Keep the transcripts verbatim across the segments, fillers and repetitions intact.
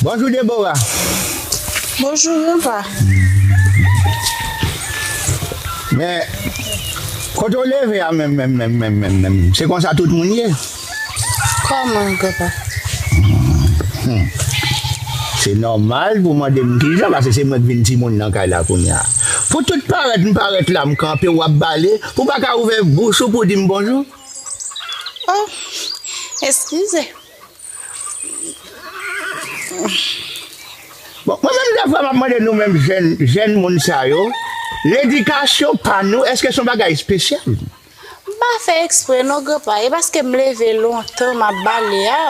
Bonjou, Debora. Bonjou, Granpa. Men, kote w leve a menm, menm, menm, menm, menm, menm? Se konsa tout moun ye? Kòman, Granpa? Hmm. Se nòmal pou w mande m kijan, paske se mwen k vin timoun nan kay la kounye a. Pou tout parèt, m parèt la, m kanpe, w ap bale, pou w pa ka ouvè bouch ou pou w di m bonjou? Oh, eskize. Bon, mwen menm, dèfwa, m ap mande nou menm jèn, jèn moun sa yo, ledikasyon pa nou, èske se yon bagay espesyal? M pa fè eksprè non, Granpa. E paske m leve lontan, m ap bale a.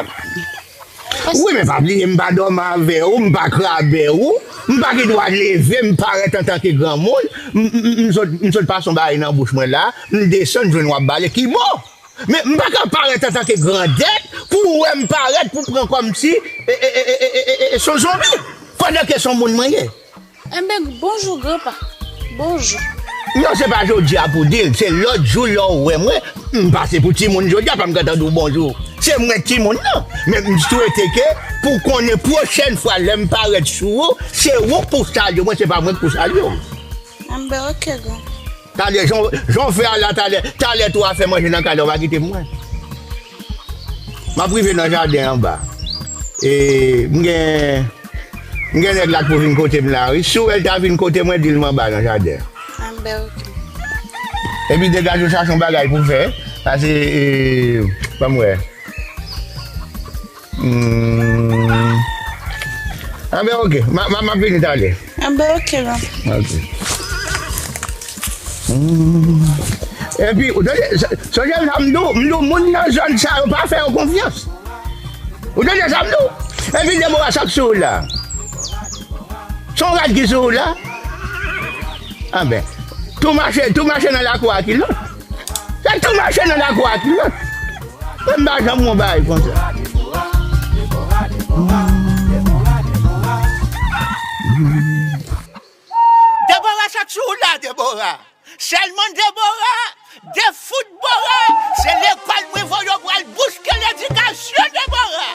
Wi, men pa bliye, m pa dòmi avè w, m pa krabe w, m pa gen dwa leve, m parèt antanke granmoun, m, m, m, m sot, m sot pase yon bagay nan bouch mwen la, m desann, m jwenn w ap bale, ki bon? Men m pa ka parèt antanke grandèt pou w wè m parèt pou pran kòmsi, e, e, se yon zonbi, pandan ke se yon moun mwen ye. Enben, bonjou, Granpa. Bonjou. Non, se pa jodi a pou di l, se lòt jou lè w wè mwen, m pase pou timoun jodi a, pa m gentan di w bonjou. Se mwen k timoun nan. Men m swete ke pou w konnen pwochèn fwa lè m parèt sou ou, se ou k pou salye mwen, se pa mwen k pou salye w. Enben, oke, Granpa. Talè, jan, jan w fè a la, talè, talè tou a fè manje nan kay la, w pa kite pou mwen. M ap rive nan jaden anba. E, m gen, m gen nèg la k pou vin kote m la, wi. Si w wè l ta vin kote mwen, di l m anba nan jaden. Enben, oke. Epi degaje w chache yon bagay pou w fè, paske, e, ban m wè. Hmm. Anben, oke. M a, m a, m ap vini talè. Anben, oke, non. Oke. Hmm. Epi, ou tande, sa, sonje sa m di w, m di w, moun nan zòn sa yo pa fè yo konfyans. Ou tande sa m di w? Epi, Debora, sa k sou ou la? Se yon rad ki sou ou la? Anben, tou mache, tou mache nan lakou a kilòt. Se tou mache nan lakou a kilòt. Mwen m pa janm wè yon bagay konsa. Debora, sa k sou ou la, Debora? Sèlman Debora, de fout Bora, se lekòl mwen voye w pral bouske ledikasyon, Debora.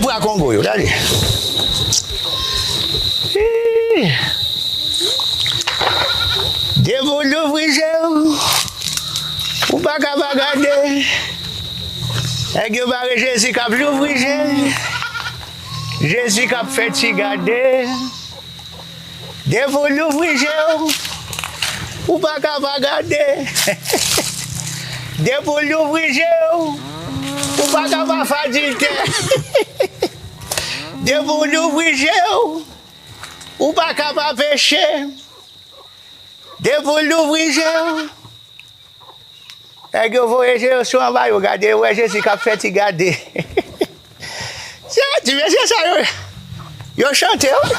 Bra Kongo yo, tande. Ih. Depi w louvri je w, ou pa ka pa gade. Nèg yo bare Jezi k ap louvri je l. Jezi k ap fè ti gade. Depi w louvri je w, ou pa ka pa gade. Depi w louvri je w, ou pa ka pa fè adiltè. Depi w louvri je w, ou pa ka pa peche. Depi w louvri je w, Nèg yo voye Jezi anba yo, gade, yo wè Jezi k ap fè ti gade. Se ti mesye sa yo, yo chante, wi.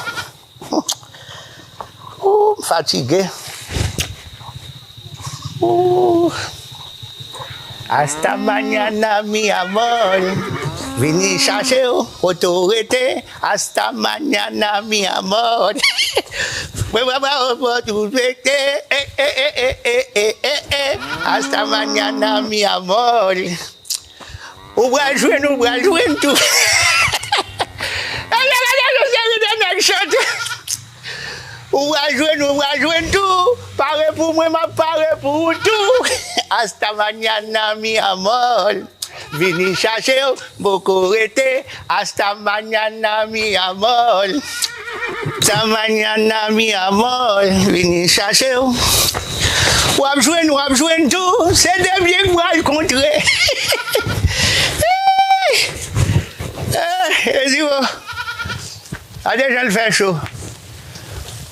Ooh, m fatige. Ooh. Hasta mañana, mi amor. Vini chache w, kote w rete. Hasta mañana, mi amor. Mwen, mwen, mwen, mwen, mwen, mwen, eh, eh, eh. Hasta mañana, mi amor. Ou pral jwenn, ou pral jwenn tou. Gade, gade, yon seri de nèg chante. Ou pral jwenn, ou pral jwenn tou. Pare pou mwen, m ap pare pou ou tou. Hasta mañana, mi amor. Vini chache w, poko rete. Hasta mañana, mi amor. Hasta mañana, mi amor. Vini chache w. W ap jwenn, w ap jwenn tou. Se de byen k pral kontre. Eh, Jezi o. Gade jan l fè cho.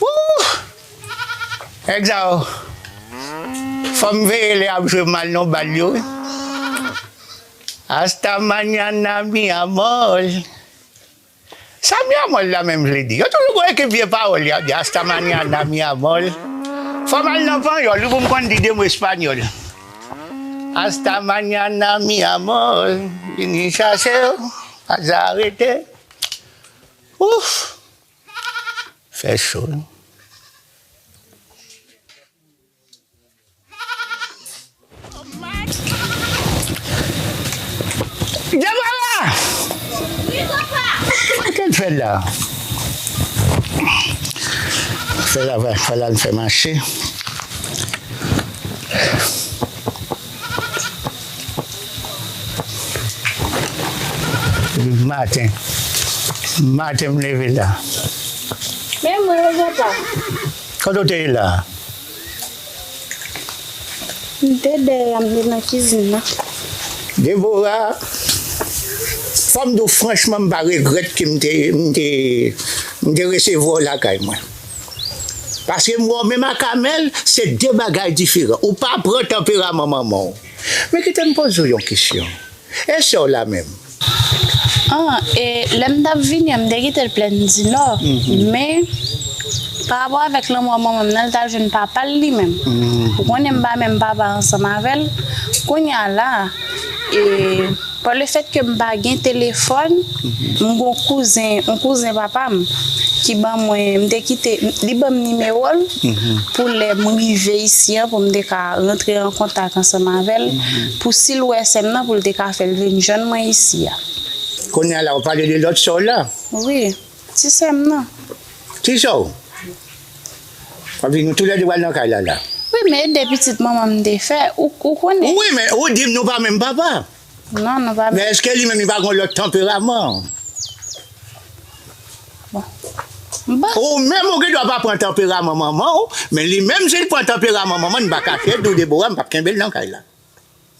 Wouh! Nèg sa yo. Fò m veye lè y ap jwe m al nan bal yo, wi. Hasta mañana, mi amor. Sa mi amor la menm vle di? Yo toujou gon ekip vye pawòl y ap di, hasta mañana, mi amor. Fò m al nan panyòl, wi, pou m konn di de mo espanyòl. Hasta mañana, mi amor. Vini chache w, pa ja rete. Ouf! Fè cho, wi. Debora! Wi, papa! Sa l fè la? Fè la, fè la, l fè mache. Maten. Maten m leve la. Men mwen, wi, papa. Kote w te ye la? M te dèyè a, m te nan kizin nan. Debora, fò m di w franchman, m pa regrèt ke m te, m te, m te resevwa w lakay mwen. Paske m wè w menm ak Amèl, se de bagay diferan. Ou pa pran tanperaman manman w. Men kite m poze w yon kesyon. E sè w la menm? Ah, e lè m t ap vini an, m te kite l Plèn di Nò, men pa rapò avèk lanmò manman m nan, l t al jwenn papa l li menm. Ou konnen m pa menm papa ansanm avè l. Kounye a la, e pa le fèt ke m pa gen telefòn, m gon kouzen, yon kouzen papa m ki ban mwen, m te kite, li ban m nimewo l pou lè m rive isi an, pou m te ka rantre an kontak ansanm avè l, pou si l wè sè m nan, pou l te ka fè l vin jwenn mwen isi a. Kounye a la, ou pale de lòt sè w la? Wi, ti sè m nan. Ti sè w? W ap vin nou toulède pral nan kay la, la? Wi, men e de pitit manman m te fè, ou, ou konnen. Wi, men ou di m nou pa menm papa. Non, nou pa menm. Men èske li menm li pa gen yon lòt tanperaman? Bon. M pa... Ou menm ou gen dwa pa pran tanperaman manman w, men li menm si l pran tanperaman manman l, m pa kache di w Debora, m p ap kenbe l nan kay la.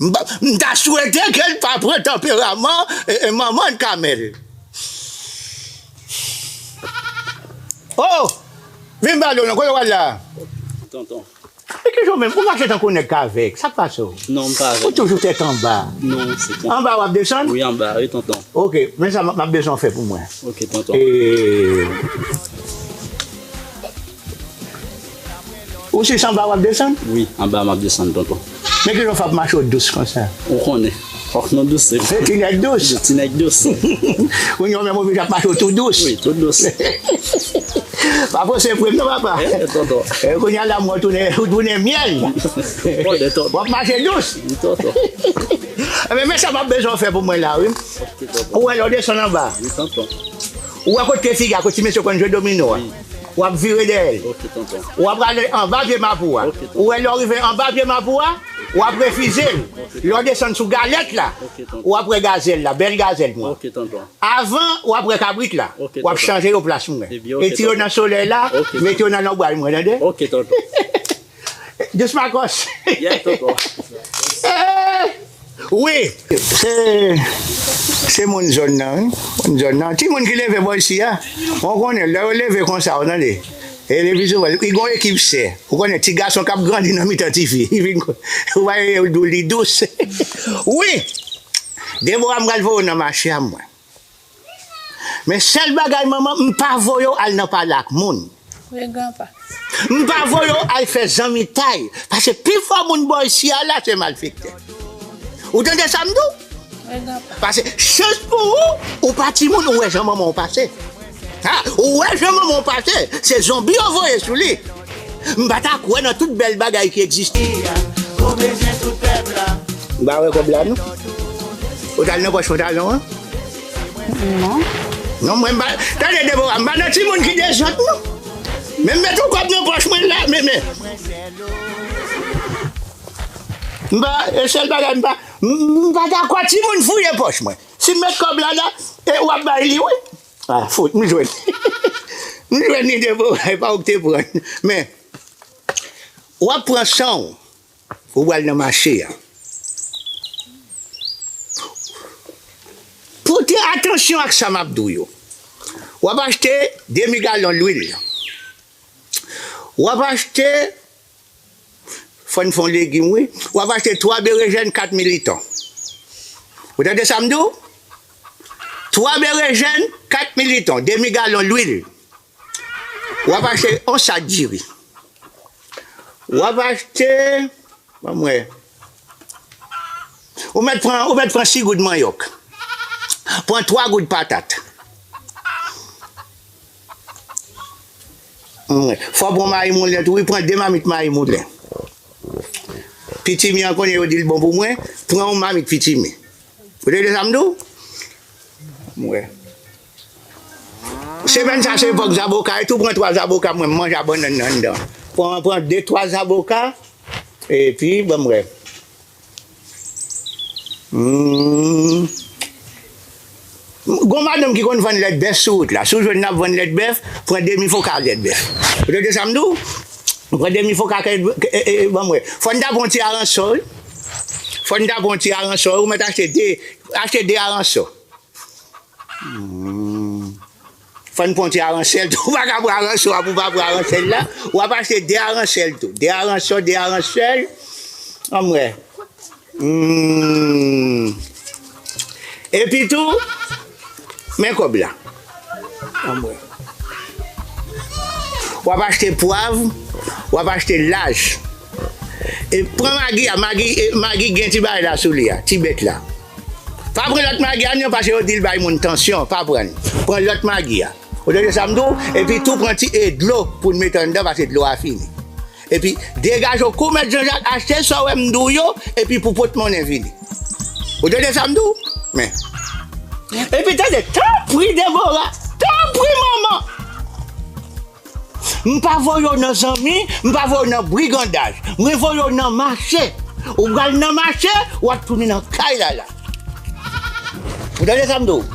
M pa, m ta swete ke l pa pran tanperaman, e, e, manman l Kamèl. Oh! Vin m pale w non, kote w al la? Tonton. E kijan w menm? Ou mache tankou nèg k avèg. Sa k pase w? Non, m pa avèg. Ou toujou tèt anba. Non, se tonton. Anba w ap desann? Wi, anba, wi, tonton. Ok, men sa m ap bezwen w fè pou mwen. Ok, tonton. E, ou si se anba w ap desann? Wi, anba m ap desann, tonton. Men kijan w fè ap mache w dous konsa? Ou konnen. Fòk nou dous, se... Se ti nèg dous. Ti nèg dous. Kounye a w menm oblije ap mache w tou dous. Wi, tou dous. Pa fòse pre m non, papa. Eh, tonton. Eh, kounye a la, mwen tounen, ou tounen myèl. Konnen, tonton. W ap mache dous. Wi, tonton. Enben, men sa m ap bezwen w fè pou mwen la, wi. Ok, tonton. Ou wè lè w desann anba. Wi, tonton. Ou wè kote figi a, kote ti mesye konn jwe domino a. Wi. W ap vire dèyè l. Ok, tonton. W ap prale anba pye mapou a. Ok, tonton. Ou wè lè w rive anba pye mapou a, w ap refize l. Ok, tonton. Lè w desann sou galèt la, ok, tonton, w ap wè gazèl la, bèl gazèl mwen. Ok, tonton. Avan, w ap wè kabrit la. Ok, tonton. W ap chanje yo plas mwen. Ebyen, ok, tonton. Retire yo nan solèy la, ok, mete yo nan lonbray mwen, tande? Ok, tonton. Dous Makòs. Yes, tonton. Eh, wi, se, se moun zòn nan, wi. Moun zòn nan. Timoun ki leve bò isi a, ou konnen, lè yo leve konsa, w tande. E le pli souvan, li gen yon ekip sè. Ou konnen, ti gason k ap grandi nan mitan tifi. Li vin, ou pa wè yo di w li dous. Wi! Debora, m pral voye w nan mache a mwen. Men sèl bagay, manman, m pa voye w al nan pale ak moun. Wi, granpa. M pa voye w al fè zanmitay. Paske pi fò moun bò isi a la, se malfektè. Ou tande sa m di w? Wi, granpa. Paske chans pou ou, ou pa timoun, ou wè jan manman w pase. Ha, ou wè jan manman w pase, se zonbi yo voye sou li. M pa ta kwè nan tout bèl bagay ki egziste. M pa wè kòb la, non. Ou t al nan pòch pantalon an? Non. Non, mwen, m pa, tande, Debora, m pa nan timoun ki dezòd, non. Men m met yon kòb nan pòch mwen la, men, men. M pa, e sèl bagay, m pa, m, m pa dakò timoun fouye pòch mwen. Si m met kòb la, la, e w ap bay li, wi. Ah, fout, m jwenn. M jwenn li, Debora, e pa ou k te pran. Men, w ap pran san w, ou pral nan mache a. Pote atansyon ak sa m ap di w yo. W ap achte demi galon lwil. W ap achte, fò n fè yon legim, wi. W ap achte twa berejèn, kat militon. Ou tande sa m di w? Twa berejèn, kat militon, demi galon lwil. W ap achte yon sak diri. W ap achte, ban m wè. Ou mèt pran, ou mèt pran sis goud manyòk. Pran twa goud patat. Fò w pran mayi moulen tou, wi, pran de mamit mayi moulen. Pitimi an konnen yo di l bon pou mwen, pran yon mamit pitimi. Ou tande sa m di w? Mwen. Semèn sa se epòk zaboka, e tou pran twa zaboka, mwen m manje a bannann nan anndan. Pran, pran de, twa zaboka, epi, ban m wè. Hmm. Gon madanm ki konn vann lèt bèf sou wout la. Si w jwenn n ap vann lèt bèf, pran demi foka lèt bèf. Ou tande sa m di w? Pran demi foka, e, e, e, ban m wè. Fò n ta pran ti aransò, wi. Fò n ta pran ti aransò, wi. Ou mèt achte de, achte de aransò. Hmm. Fò n pran ti aransèl tou. Ou pa ka pran aransò a pou w pa pran aransèl la. W ap achte de aransèl tou. De aransò, de aransèl. Ann wè. Hmm. Epi tou, men kòb la. Ann wè. W ap achte pwav, w ap achte laj. E pran magi a, magi, e magi gen ti bagay la sou li a, ti bèt la. Pa pran lòt magi a non, paske yo di l bay moun tansyon, pa pran l. Pran lòt magi a. Ou tande sa m di w? Epi tou pran ti, e, dlo pou n mete anndan, paske dlo a fini. Epi degaje w kou Mèt Janjak, achte sa w wè m di w yo, epi pou pote monnen vini. Ou tande sa m di w? Men. Epi tande, tanpri Debora, tanpri manman. M pa voye w nan zanmi, m pa voye w nan brigandaj. Mwen voye w nan mache. Ou pral nan mache, w ap tounen nan kay la la. Ou tande sa m di w?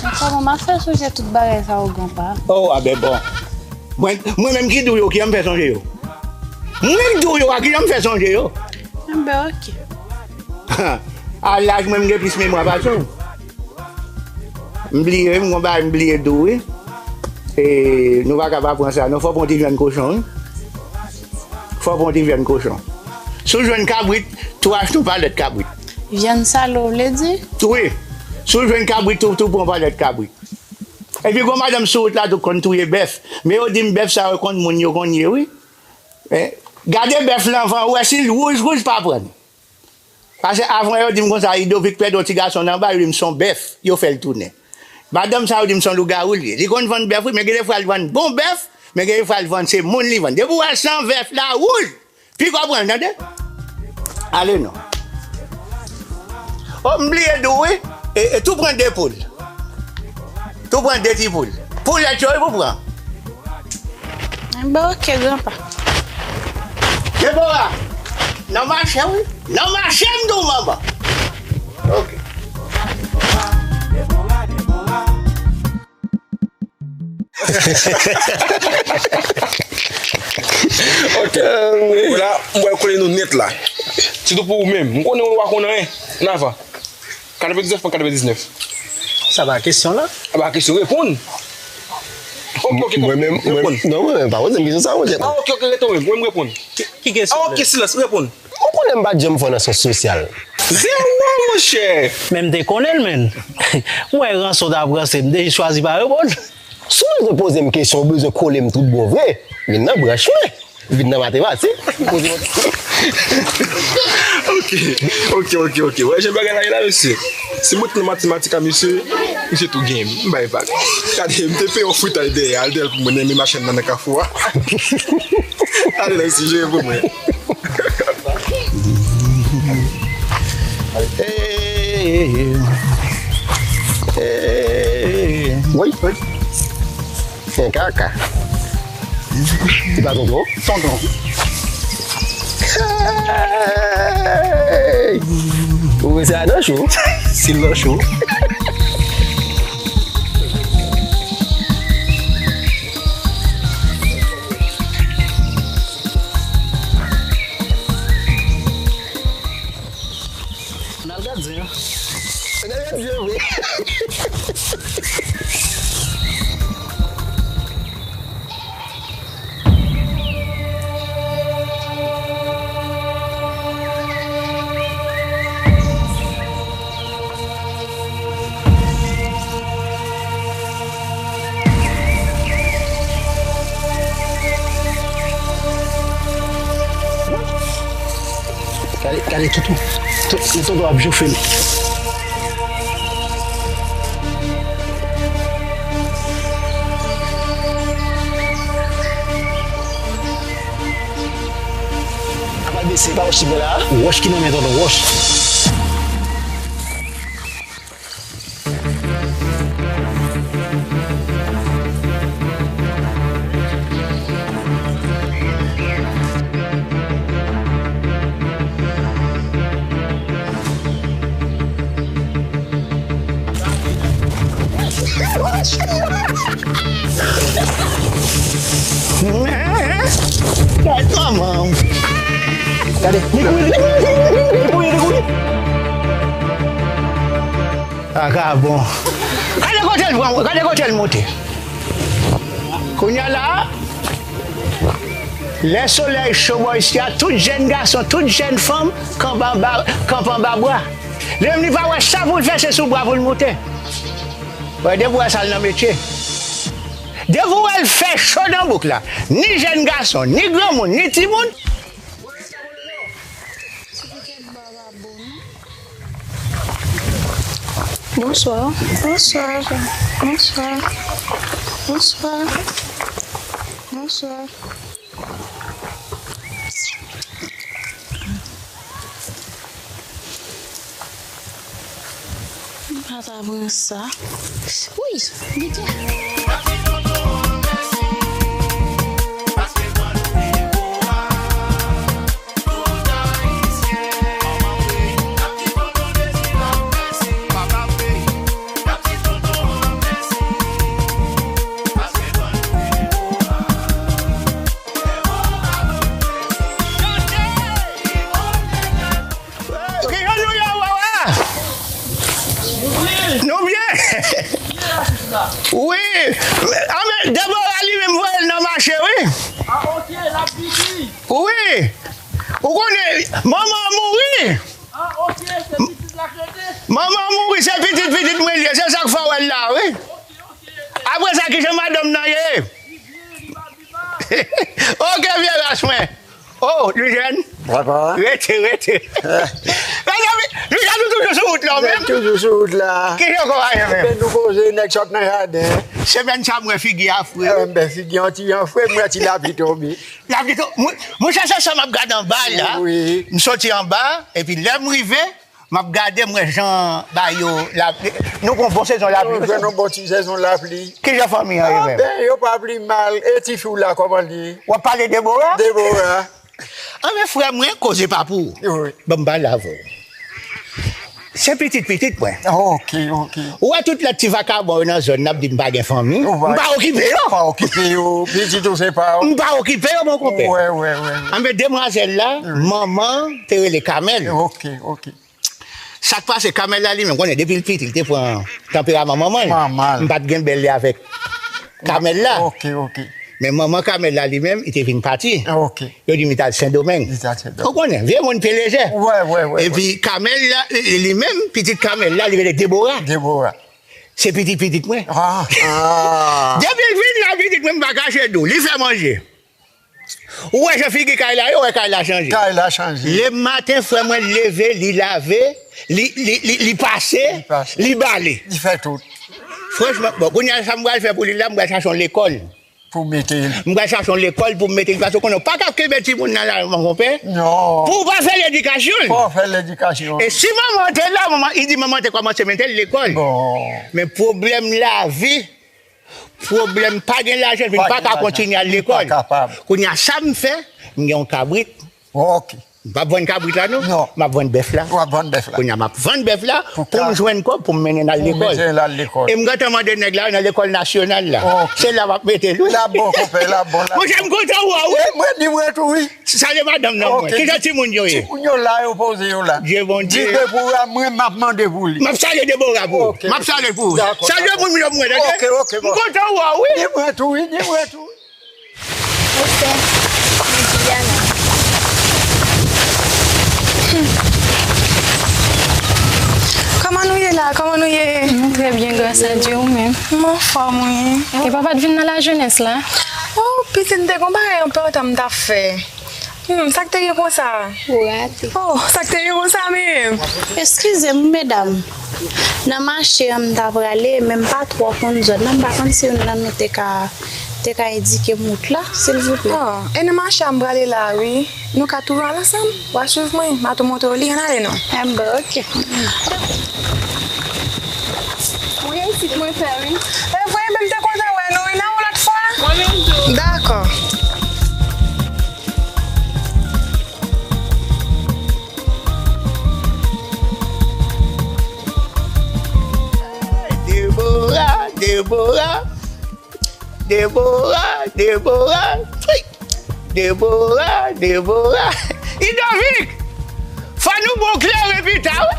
Men kòman m ap fè sonje tout bagay sa yo, granpa? Oh, a ben bon. Mwen, mwen menm ki di w yo, kijan m fè sonje yo? Mwen menm ki di w yo a, kijan m fè sonje yo? Enben, oke. A laj mwen, m gen plis memwa pase w. M bliye, m gon bagay m bliye di w, wi. E, nou pa ka pa pran sa, non. Fò w pran ti vyann kochon, wi. Fò w pran ti vyann kochon. Si w jwenn kabrit, tou achte yon palèt kabrit. Vyann sale, w vle di? Wi. Si w jwenn kabrit, tou, tou pran palèt kabrit. Epi gon madanm sou wout la tou konn touye bèf. Men yo di m bèf sa yo konn moun yo konn ye, wi. Eh, gade bèf lan avan, ou wè si l wouj, wouj pa pran l. Paske avan yo di m konsa, Idovik pèdi yon ti gason nan ba, yo di m se yon bèf, yo fè l tounen. Madanm sa yo di m se yon lougawou l ye. Li konn vann bèf, wi, men gen defwa l vann bon bèf, men gen defwa l vann se moun li vann. Depi w wè san bèf la wouj, piga w pran l, tande? Ale non. Oh, m bliye di w, wi. E, e tou pran de poul. Tou pran de ti poul. Poulèt yo, wi, pou pran. Enben, oke, granpa. Debora, nan mache, wi. Nan mache, m di w, manman. Oke. Ok. Voilà, m pral kole nou nèt la. Sitou pou ou menm. M konnen ou pa konn anyen. N avan. Katrevendiznèf pwen katrevendiznèf. Sa pa kesyon la? A pa kesyon, reponn. Ok, ok, mwen menm, mwen, non, mwen menm pa poze m kesyon sa, monchè. Ah, ok, ok, rete, mwen, mwen reponn. Ki, ki kesyon? Ah, ok, silans, reponn. Ou konnen m pa t janm fò nan syans sosyal. Zewo, monchè! Men m te konnen l, menn. M wè ranse w t ap ranse, m te chwazi pa reponn. Si w bezwen poze m kesyon, ou bezwen kole m tout bon vre, vin nan branch mwen. Vin nan matematik. Ok, ok, ok, ok. Wè jan bagay la ye la, mesye. Si mwen te nan matematik a mesye, misye tou genyen m. M bay vag. Gade, m te peye yon fritay dèyè, al dèyè l pou mwen, nan men machann nan, nan kafou a. Ale la, mesye, jere pou mwen. Woy, woy. Fè kaka. Se pa tonton? Tonton. Hey! Ou wè sa nan cho? Se nan cho. N al gad zen an. N al gad zen an vre. Gade, gade, tonton. Tonton ap jofe m. Apa bese, pa wòch ki gen la a? Wòch ki nan men tonton, wòch. Gad manman w. Gade, li kouri, li kouri, li kouri, li kouri. Vakabon. Gade kote l pran, gade kote l moute. Kounye a la, lè solèy cho bò isi a, tout jèn gason, tout jèn fanm kanpe anba, kanpe anba bwa. Li menm li pa wè sa pou l fè, se sou bwa pou l moute. Wè, depi w wè sa, l nan metye. Depi w wè l fè cho nan bouk la, ni jèn gason, ni granmoun, ni timoun. Bonswa. Bonswa. Bonswa. Bonswa. Bonswa. M pa ta pran sa. Wi, Bidye. Kijan nou ye, wawa? Nou byen? Wi. Anben, Debora li menm voye l nan mache, wi. Wi. Ou konnen, manman an mouri. Manman an mouri, se pitit pitit mwen li ye. Se sa k fè w wè l la, wi. Apre sa, kijan madanm nan ye? Ok, vye ras mwen. Oh, Lujèn. Papa. Rete, rete. Mezanmi, Lujèn, nou toujou sou wout la, ou menm? Toujou sou wout la. Kijan w konpayi, menm? Ebyen, nou poze, nèg sot nan jaden. Semèn sa, m wè figi a fre. Ebyen, figi an ti jan fre, m wè ti lapli tonbe. Lapli tonbe. Mwen, mwen chèche sa m ap gade anba la. Wi. M soti anba, epi lè m rive, m ap gade, m wè jan ba yo lapli. Nou gon bon sezon lapli. Nou jwenn yon bon ti sezon lapli. Kijan fanmi an ye menm? Anben, yo pa pli mal. E tifi w la, kòman l ye? W ap pale Debora? Debora. Anben, frè mwen, koze pa pou ou. Wi. Ban m pale avè w. Se pitit pitit mwen. Ok, ok. Ou wè tout lòt ti vakabon yo nan zòn nan ap di m pa gen fanmi? M pa okipe yo. Pa okipe yo. Pitit ou se pa w. M pa okipe yo, mon konpè. Wè, wè, wè. Anben, demwazèl la, manman te rele Kamèl. Ok, ok. Sa k pase, Kamèl la li menm, konnen depi l piti, li te pran tanperaman manman l. Manman l. M pa t gen bèl li avèk Kamèl la. Ok, ok. Men manman kamèl la li menm, li te vin pati. Ok. Yo di m li t al Sendomeng. Li t al Sendomeng. Ou konnen, vye moun pye lejè. Wè, wè, wè. Epi kamèl la, li menm, pitit kamèl la, li rele Debora. Debora. Se pitit pitit mwen. Ah, ah. Depi l vin la, pitit mwen, m pa kache di w. Li fè manje. Ou wè jan figi kay la ye, ou wè kay la chanje. Kay la chanje. Lematen, frè mwen leve, li lave, li, li, li, li pase, li pase, li bale. Li fè tout. Franchman, bon, kounye a sa m pral fè pou li la, m pral chache yon lekòl. Pou mete l. M pral chache yon lekòl pou m mete l, paske konnen w pa ka kenbe timoun nan la, mon konpè. Non. Pou w pa fè ledikasyon l. Pou w fè ledikasyon l. E si manman te la, manman, li di manman te kòmanse mete l lekòl. Bon. Men pwoblèm lavi, pwoblèm pa gen lajan, li pa ka kontinye al lekòl. Pa gen lajan. Li pa kapab. Kounye a sa m fè, m gen yon kabrit. Ok. M p ap vann kabrit la non. Non. M ap vann bèf la. W ap vann bèf la. Kounye a m ap vann bèf la pou m jwenn kòb pou m mennen l al lekòl. Pou mennen l al lekòl. E m gentan mande nèg la nan lekòl nasyonal la. Ok. Se la m ap mete l wi. L ap bon, konpè, l ap bon, l ap bon. Monchè, m kontan wè w wi. E mwen, di mwen tou wi. Salye madanm nan mwen. Ok. Kijan timoun yo ye? Timoun yo la, yo poze yo la. Dye Bondye. Di depi w a mwen, m ap mande pou li. M ap salye Debora pou ou. Ok. M ap salye pou ou. Dakò, dakò. Salye moun yo pou mwen, tande? Ok, ok, bon. M kontan wè w wi. Di mwen tou wi, di mwen tou wi. Respè, Juliana. Kòman nou ye la? Kòman nou ye? Nou trè byen, gras a Dye, ou menm? M anfòm, wi. E papa t vin nan lajenès la? Oh, pitit, m te gon bagay enpòtan m t ap fè. Hmm, sa k te gen konsa? Ou rate. Oh, sa k te gen konsa menm? Eskize m, medam. Nan mache an m ta prale, men m pa twò konn zòn nan, m pa konn si youn nan nou te ka, te ka endike m wout la, silvouplè. Oh, e nan mache a m prale la a wi. Nou ka touve al ansanm. W a swiv mwen, m a tou montre w li, ann ale non. Enben, ok. Mwen isit mwen fè wi. E vre, men m te kontan wè nou wi, nan yon lòt fwa. Mwen menm tou. Dakò. Debora, Debora, Debora, Debora, wi. Debora, Debora. Idovik, fò nou bon klere pita, wi.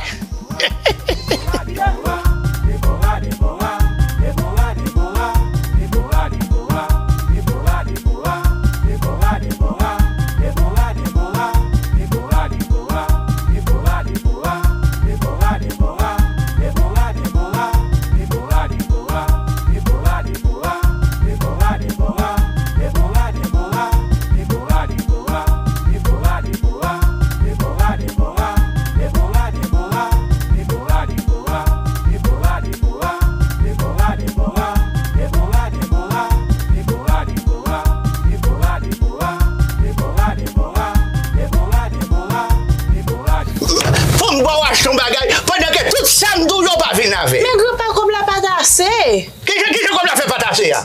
Fò m ba w achte yon bagay, pandan ke tout sa m di w yo pa vin avè l. Men granpa, kòb la pa t ase. Kijan, kijan kòb la fè pa t ase a?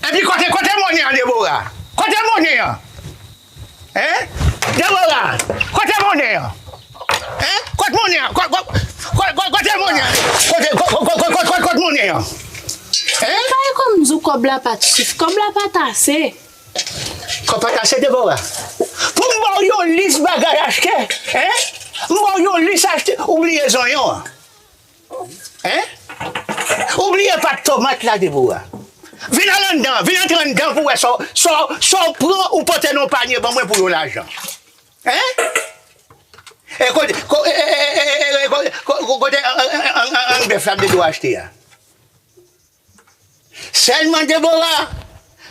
Epi kote, kote monnen an, Debora? Kote monnen an? Hein? Debora, kote monnen an? Hein? Kot monnen an? Kot, kot, kot, kot, kote monnen an? Kote, kot, kot, kot monnen an? Hein? Pa e kòm di w kòb la pa t sif, kòb la pa t ase. Kòb pa t ase, Debora? Pou m ba w yon lis bagay achte, hein? M ba w yon lis achte, ou bliye zonyon an. Hein? Ou bliye pat tomat la, Debora. Vin al anndan, vin antre anndan pou wè sa, sa, sa w pran, ou pote nan panye ban mwen pou yon lajan. Hein? E kote, ko-, e, e, kote, ko-, ko-, kote, an, an, an, an, an, bèf la m te dwe achte a? Sèlman Debora,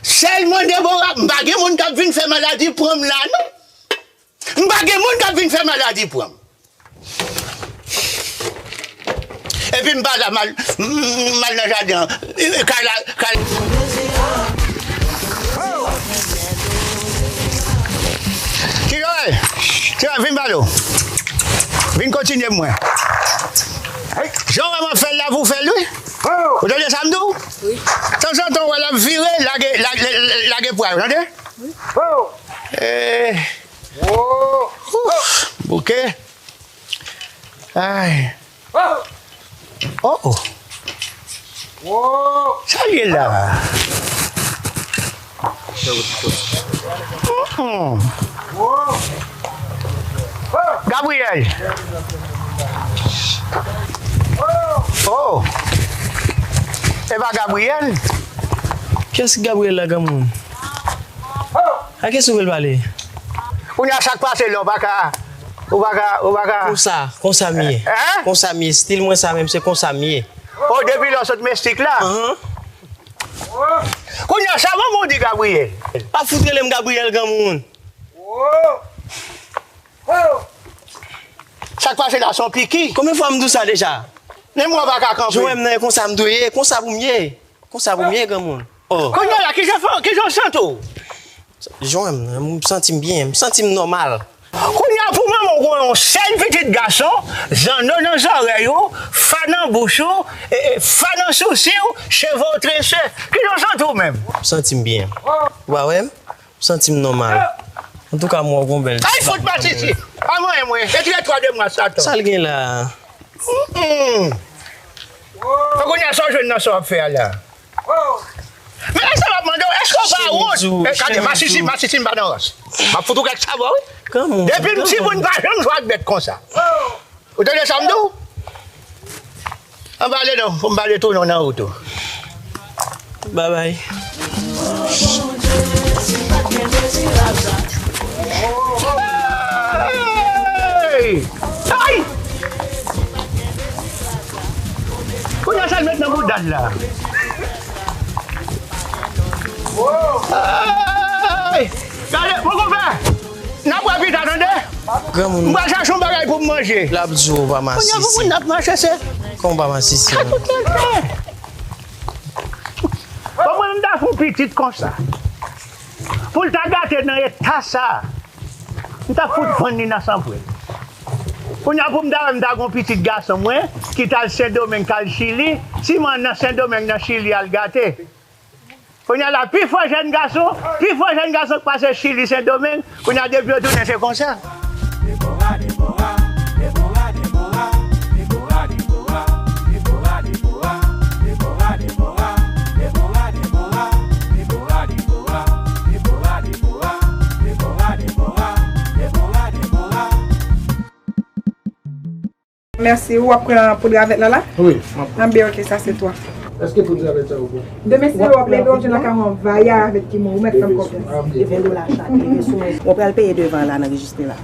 sèlman Debora, m pa gen moun k ap vin fè maladi pran m la, non. M pa gen moun k ap vin fè maladi pran m. Epi m pa la, m al, m, m, m al nan jaden an. E, e, kay la, kay. Kijan w ye? Kijan, vin pale w. Vin kontinye mwen. Jan w wè m ap fè l la pou w fè l, wi. Ou tande sa m di w? Wi. Tanzantan w wè l ap vire, lage, lage, lage pwa yo, tande? Wi. Eh. Ouf, bouke. Ay. Oh, oh. Sa l ye la? Mm-mm. Gabriel. Oh. E pa Gabriel. Kiyès ki Gabriel la, granmoun? A kiyès ou vle l pale? Kounye a, sa k pase la, ou pa ka, ou pa ka, ou pa ka. Konsa, konsa m ye. Hein? Konsa m ye, stil mwen sa menm, se konsa m ye. Oh, depi lè w sot mestik la? Ahan. Kounye a, sa manman w di Gabriel? Pa fout rele m Gabriel, granmoun. Sa k pase la, se yon piki. Konbyen fwa m di w sa deja? Menm mwen pa ka kanpe. Jan w wè m nan, e konsa m dwe ye, konsa pou m ye. Konsa pou m ye, granmoun. Oh. Kounye a la, kijan fè, kijan w santi w? Jan w wè m nan, m santi m byen, m santi m nòmal. Kounye a pou manman w gen yon sèl pitit gason, zanno nan zòrèy ou, fa nan bouch ou, e, e, fa nan sousi w, cheve w trese. Kijan w santi w menm? M santi m byen. Ou pa wè m? M santi m nòmal. Antouka, m wè w gon bèl ti bab. Ay, fout masisi! Pa manyen mwen. Retire twa de mwa sa tou. Sa l gen la? Mm-mm. Fò kounye a sa w jwenn nan sa w ap fè a la. Men èske m ap mande w, èske w pa wont? Eh, gade, masisi, masisi, m pa nan rans. M ap fout ou kèk sabò, wi. Depi m timoun, m pa janm jwe ak bèt konsa. Ou tande sa m di w? Ann pale non, fò m pale tou non nan wout ou. Babay. Hey! Ay! Kounye a sa l met nan bouda l la. Ay! Gade, mon konpè! N ap wè pita, tande? Granmoun. M pral chache yon bagay pou m manje. L ap di w pa masisi. Kounye a pou moun n ap mache, se. Kòman w pa masisi, non? Bon, mwen, m ta fè yon pitit konsa. Pou l ta gate nan eta sa a, m ta fout vann li nan sanpwèl. Kounye a pou m ta wè m ta gen yon pitit gason mwen ki t al Sendomeng, t al Chili, siman nan Sendomeng, nan Chili, al gate. Kounye a la, pi fò jèn gason, pi fò jèn gason k pase Chili, Sendomeng, kounye a depi yo tounen se konsa. Mèsi, ou ap pran poud ravèt la la? Wi, m ap pran. Anben, ok, sa se twa. Èske poud ravèt sa ou pran? Demen si w ap leve, w jwenn lakay mwen yon vaya ravèt ki mou, ou mèt fè m konfyans. E ven dola chak, leve sou mwen. Ou pral peye devan la nan rejistre la.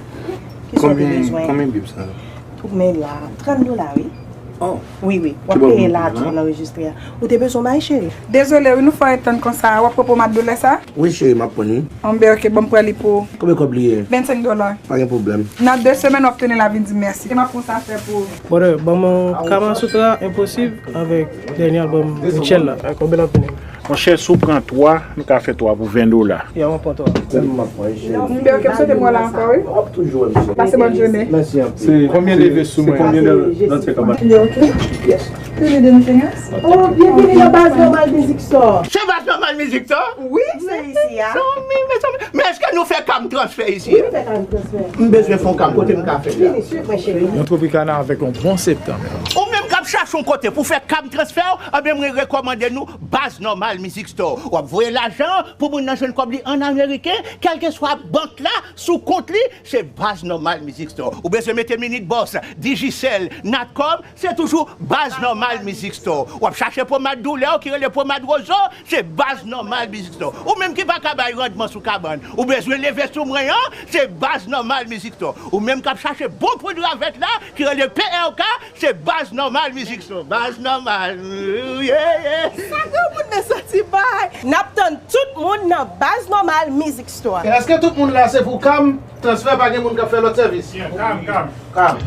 Kisa w te bezwen? Konbyen bib sa? Tout men la, trant dola, wi. Oh. Wi, wi, w ap peye la tou nan rejistre a. Ou te bezwen bay, cheri? Dezole, wi, nou fè w tann konsa. W ap pran pomad doulè sa? Wi, cheri, m ap pran li. Anben, ok, ban m pran li pou ou. Konbyen kòb li ye? Vennsenk dola. Pa gen pwoblèm. Nan de semèn, w ap tounen la vin di m mèsi. E m ap pran sa fè pou ou. Brother, ban m yon Kamasutra Enposib avèk dènye albòm Mitchell la. Avèk yon bèl albòm. Monchè, si w pran twa, nou ka fè twa pou ven dola. Ya, mwen pran twa. Anben, ok, m swete m wè w la ankò, wi. W ap toujou wè m, cheri. Pase bòn jounen. Mèsi anpil. Se konbyen leve sou mwen? Se konbyen nan, nan tèt anba? Yes. Tene de Michenas. Oh, byenveni nan Baz Nòmal Music Store. Se Baz Nòmal Music Store? Wi, se isi a. Mezanmi, mezanmi. Men èske nou fè kam transfè isi a? Wi, nou fè kam transfè. M bezwen fè yon kam, kote m ka fè l la? Vini, swiv mwen, cheri. Yon Tropicana avèk yon bon septan. Ou menm k ap chache yon kote pou fè kam transfè w, anben mwen rekòmande nou Baz Nòmal Music Store. W ap voye lajan pou moun nan jwenn kòb li an ameriken, kèlkeswa bank la, sou kont li, se Baz Nòmal Music Store. Ou bezwen mete Minute Boss, Digicel, Natcom, se toujou Baz Nòmal Music Store. W ap chache pomad doulè w ki rele pomad Rozo, se Baz Nòmal Music Store. Ou menm ki pa ka bay randman sou kabann, ou bezwen leve sou mwen an, se Baz Nòmal Music Store. Ou menm k ap chache bon poud ravèt la ki rele P R K, se Baz Nòmal Music Store. Baz Nòmal, yeah, yeah. Sa granmoun nan santi bay. N ap tann tout moun nan Baz Nòmal Music Store. Èske tout moun la se pou kam? Transfè, pa gen moun k ap fè lòt sèvis? Yeah, kam, kam. Kam.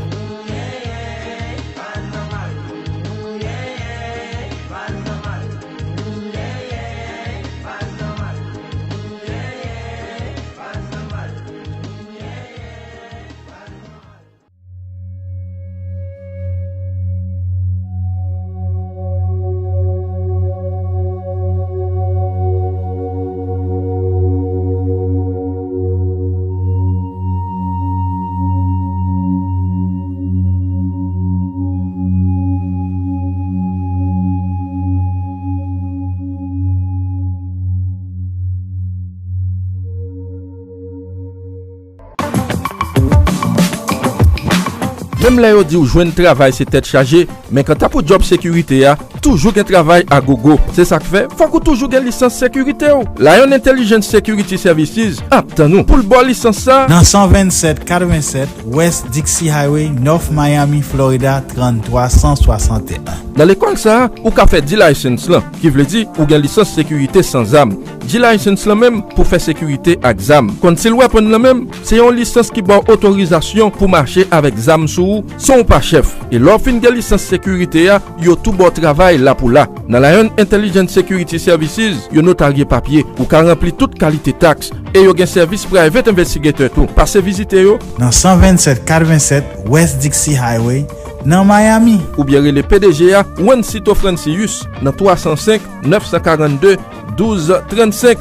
Menm lè yo di w jwenn travay se tèt chaje, men kanta pou djòb sekirite a, toujou gen travay a gogo. Se sa k fè, fòk ou toujou gen lisans sekirite w. Lion Intelligence Security Services ap tann ou pou l ba w lisans sa. Nan san vennsèt katrevennsèt West Dixie Highway, North Miami, Florida, trannntwa san swasanteyen. Nan lekòl sa a, ou ka fè D-License lan, ki vle di ou gen lisans sekirite san zam. D-License lan menm pou fè sekirite ak zam. Concealed weapon lan menm, se yon lisans ki ba w otorizasyon pou mache avèk zam sou ou san w pa chèf. E lè w fin gen lisans sekirite a, yo tou ba w travay la pou la. Nan Lion Intelligence Security Services, yo notarye papye, ou ka ranpli tout kalite taks, e yo gen sèvis private investigator tou. Pase vizite yo. Nan san vennsèt katrevennsèt West Dixie Highway, nan Miami. Oubyen rele P D G a, Juancito Francius, nan twa san senk, nèf san karannde, douz trannsenk.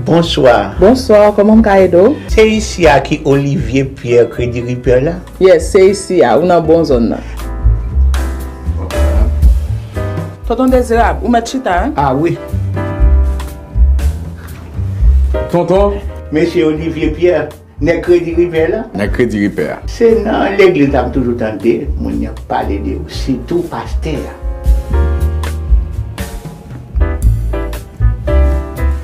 Bonswa. Bonswa, kòman m ka ede w? Se isi a ki Olivier Pierre Crédit Repair la? Yes, se isi a, ou nan bon zòn nan. Tonton Dezirab, ou mèt chita, wi. Ah wi. Tonton. Mesye Olivier Pierre, nèg Crédit Repair la? Nèg Crédit Repair. Se nan legliz la m toujou tande moun y ap pale de ou, sitou pastè a.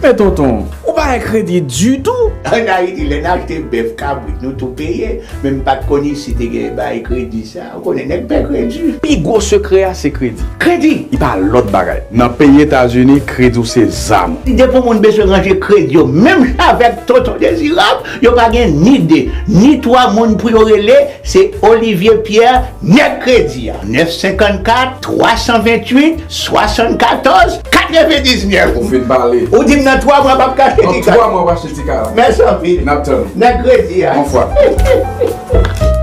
Men tonton, ou pa gen kredi ditou. Ann Ayiti, lè n achte bèf, kabrit, nou tou peye. Men m pa t konn isi te gen bay kredi sa. Ou konnen, nèg pè kredi. Pi gwo sekrè a, se kredi. Kredi! Li pa lòt bagay. Nan peyi Etazini, kredi w se zam ou. Depi yon moun bezwen ranje kredi yo, menm jan avèk Tonton Dezirab, yo pa gen ni de, ni twa moun pou yo rele, se Olivier Pierre, nèg kredi a. Nèf senkannkat, twa san venntuit, swasannkatòz, katrevendiznèf. Ou fin pale. Ou di m nan twa mwa m ap ka achte ti kay. Nan twa mwa w achte ti kay. Mèsi anpil. N ap tann ou. Nèg kredi a. Bonfwa.